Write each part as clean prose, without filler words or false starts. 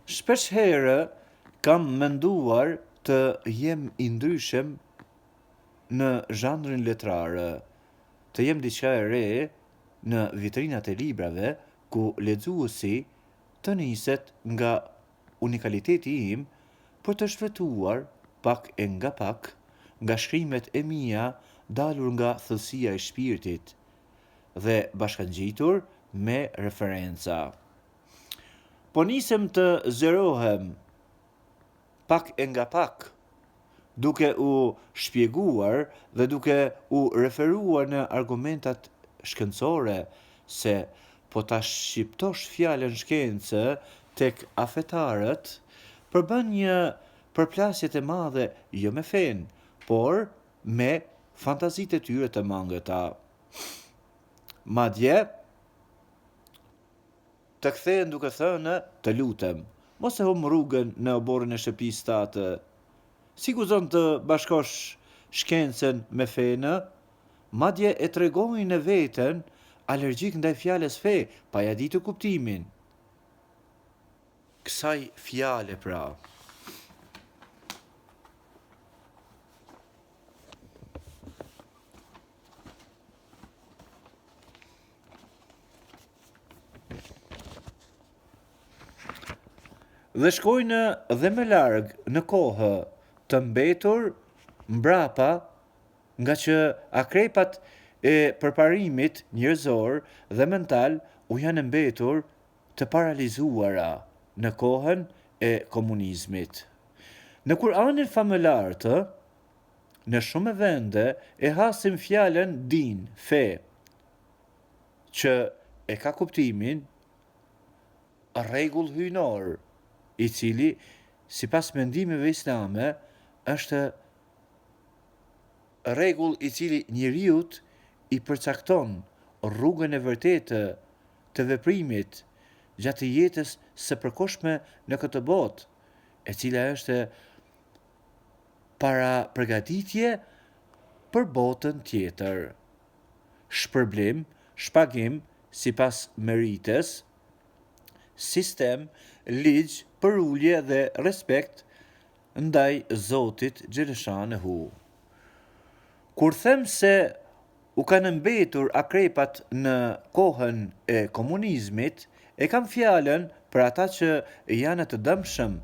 Shpesh herë kam menduar të jem i ndryshëm në zhanrin letrar, të jem diçka e re në vitrinat e librave ku lexuesi të niset nga unikaliteti im për të shfletuar pak e nga pak nga shkrimet e mia dalur nga thellësia e shpirtit dhe bashkangjitur me referenca. Po nisem të zgjerohem pak e nga pak, duke u shpjeguar dhe duke u referuar në argumentat shkencore se po ta shqiptosh fjalën shkencë tek afetarët përbën një përplasje të madhe jo me fenë, por me fantazitë e tyre të mangëta. Madje, Të kthehen duke thënë, Të lutem, mos e humb rrugën në oborrin e shtëpisë tate. Si guxon të bashkosh shkencën me fenë? Madje e tregojnë veten alergjikë ndaj fjalës fe, pa ia ditur kuptimin kësaj fjale pra. Dhe shkojnë dhe më larg në kohë të mbetur mbrapa ngaqë akrepat e përparimit njerëzor dhe mental u janë mbetur të paralizuara në kohën e komunizmit. Në Kur'anin famëlartë, në shumë vende e hasim fjalën din, fe, që e ka kuptimin rregull hyjnor, i cili, sipas mendimeve islame, është rregull i cili njeriut i përcakton rrugën e vërtetë të veprimit gjatë jetës së përkohshme në këtë botë, e cila është parapërgatitje për botën tjetër. Shpërblim, shpagim sipas meritës, sistem, ligj, përulje dhe respekt ndaj Zotit xheleshanehu. Kur them se u kanë mbetur akrepat në kohën e komunizmit, e kam fjalën për ata që janë të dëmshëm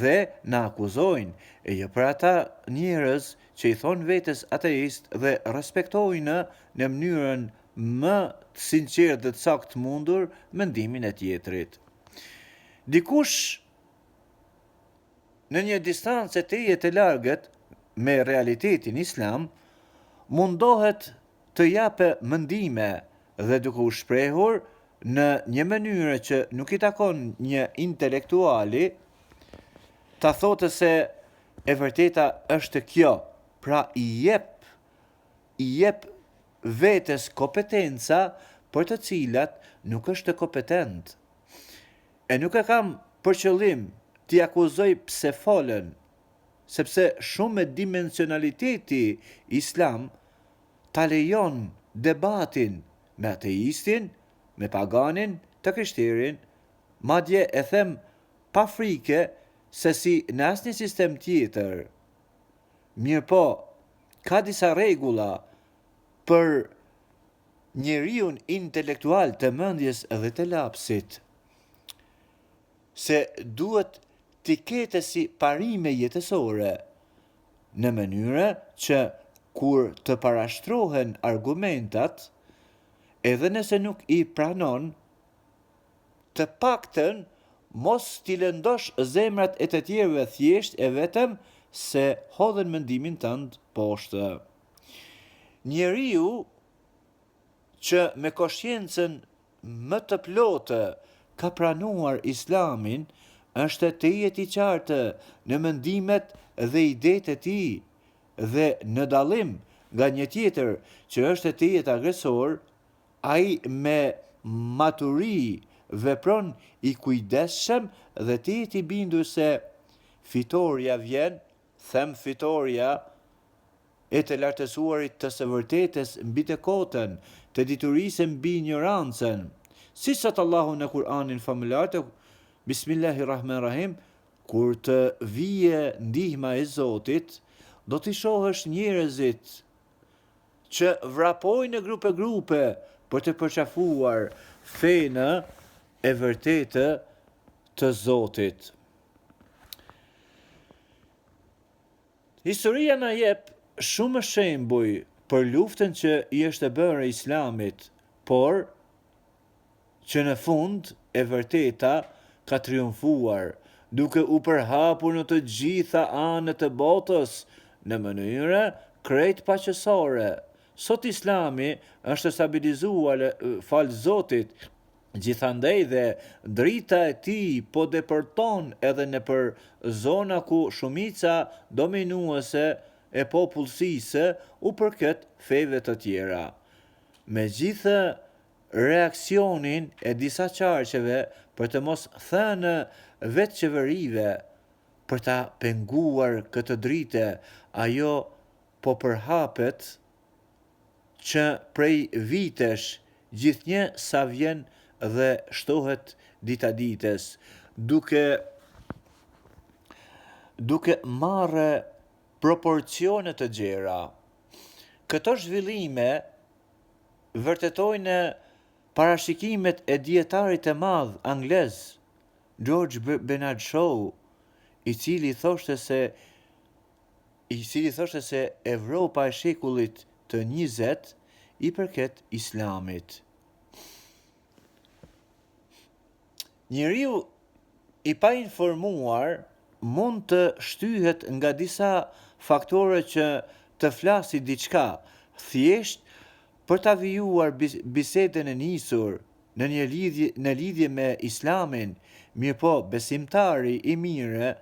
dhe na akuzojnë, e jo për ata njerëz që i thonë vetes ateistë dhe respektojnë në mënyrën më të sinqertë dhe të saktë të mundur mendimin e tjetrit. Dikush në një distancë tejet të largët me realitetin islam, mundohet të japë mendime dhe duke u shprehur në një mënyrë që nuk i takon një intelektuali, ta thotë se e vërteta është kjo, pra i jep i jep vetes kompetenca për të cilat nuk është kompetent. E nuk e kam për qëllim t'i akuzoj pse folën, sepse shumëdimensionaliteti islam ta lejon debatin me ateistin, me paganin, të krishterin, madje e them pa frike se si në asnjë sistem tjetër. Mirëpo, ka disa rregulla për njeriun intelektual të mendjes dhe të lapsit, se duhet t'i ketë si parime jetësore, në mënyrë që kur të parashtrohen argumentat, edhe nëse nuk i pranon, të paktën mos t'i lëndosh zemrat e të tjerëve thjesht e vetëm se hodhën mendimin tënd poshtë. Njeriu që me koshiencën më të plotë ka pranuar Islamin është tejet i qartë në mendimet dhe idetë e tij dhe në dallim nga një tjetër që është tejet agresor, ai me maturi vepron i kujdesshëm dhe tejet i bindur se fitorja vjen, them fitorja, e të lartësuarit të së vërtetës mbi të kotën, të diturisë mbi injorancën. Siç thotë Allahu në Kur'anin famëlartë. Bismillahirrahmanirrahim, kur të vijë ndihma e Zotit, do t'i shohësh njerëzit që vrapojnë në grupe grupe për të përqafuar fenë e vërtetë të Zotit. Historia na jep shumë shembuj për luftën që i është bërë Islamit, por që në fund e vërteta ka triumfuar, duke u përhapur në të gjitha anët e botës në mënyrë krejt paqësore. Sot Islami është stabilizuar falë Zotit gjithandej dhe drita e tij po depërton edhe nëpër zona ku shumica dominuese e popullsisë u përket feve të tjera. Megjithë reaksionin e disa qarqeve për të mos thënë vetë qeverive për ta penguar këtë dritë, ajo po përhapet që prej vitesh gjithnjë sa vjen dhe shtohet dita ditës, duke duke marrë proporcione të gjera. Këto zhvillime vërtetojnë parashikimet e dijetarit të madh anglez, George Bernard Shaw, i cili thoshte se i cili thoshte se Evropa e shekullit të 20 i përket Islamit. Njeriu i painformuar mund të shtyhet nga disa faktorë që të flasi diçka, thjesht për ta vijuar bisedën e nisur në një lidhje në lidhje me Islamin, mirëpo besimtari i mirë,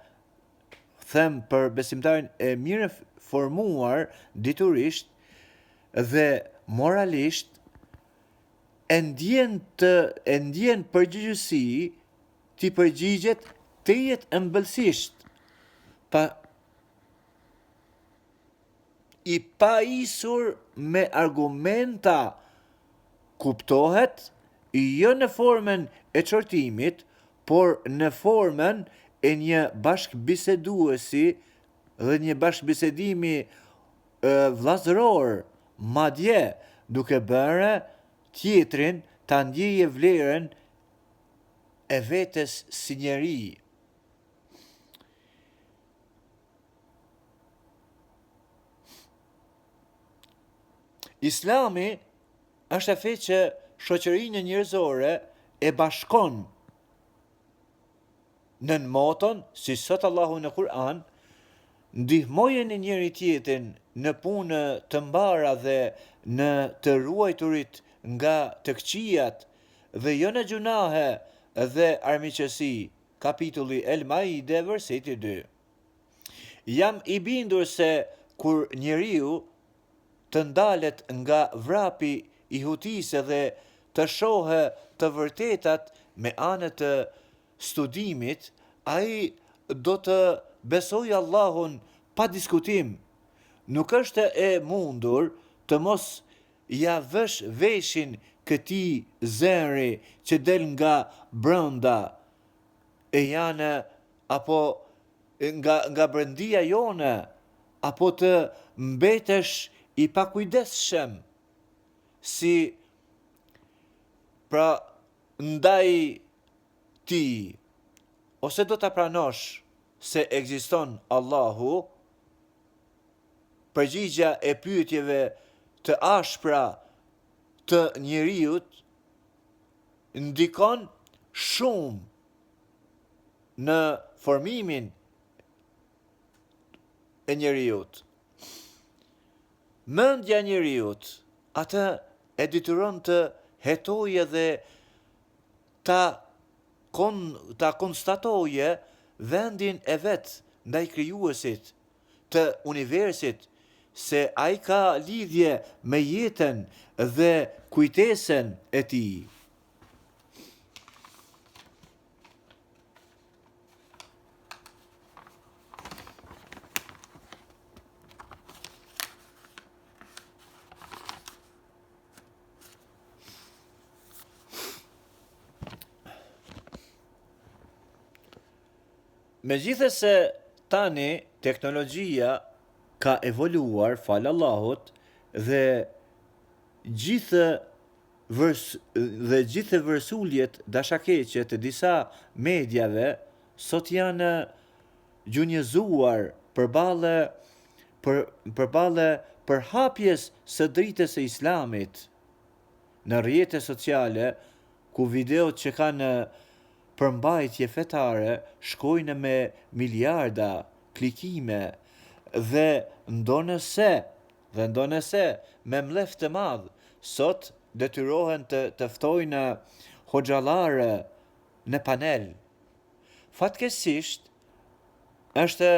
them për besimtarin e mirëformuar diturisht dhe moralisht, e ndjen të e ndjen përgjegjësi t'i përgjigjet tejet ëmbëlsisht pa i pajisur me argumenta kuptohet jo në formën e qortimit, por në formën e një bashkëbiseduesi dhe një bashkëbisedimi vëllazëror, madje duke bërë tjetrin ta ndjejë vlerën e vetes si njeri. Islami është fe që shoqërinë njerëzore e bashkon nën moton, siç thotë Allahu në Kur'an, ndihmojeni njëri-tjetrin në punë të mbara dhe në të ruajturit nga të këqijat dhe jo në gjynahe dhe armiqësi, kapitulli El Maide, verseti 2. Jam i bindur se kur njeriu të ndalet nga vrapi i hutisë dhe të shohë të vërtetat me anë të studimit, ai do të besojë Allahun pa diskutim. Nuk është e mundur të mos ia vësh veshin këtij zëri që del nga brenda e janë apo nga nga brendia jonë apo të mbetesh i pakujdesshëm si pra ndaj tij ose do ta pranosh se ekziston Allahu përgjigja e pyetjeve të ashpra të njeriut ndikon shumë në formimin e njeriut. Mendja e njeriut atë e detyron të hetojë dhe ta kon, ta konstatojë vendin e vet ndaj krijuesit të universit se ai ka lidhje me jetën dhe kujtesën e tij. Megjithëse tani teknologjia ka evoluar falë Allahut dhe gjithë dhe gjithë vërsuljet dashakeqe të disa mediave sot janë gjunjëzuar përballë për përballë përhapjes së dritës së Islamit në rrjete sociale ku videot që kanë përmbajtje fetare shkojnë me miliarda klikime dhe ndonëse dhe ndonëse me mllef të madh sot detyrohen të të ftojnë hoxhallarë në panel. Fatkeqësisht është.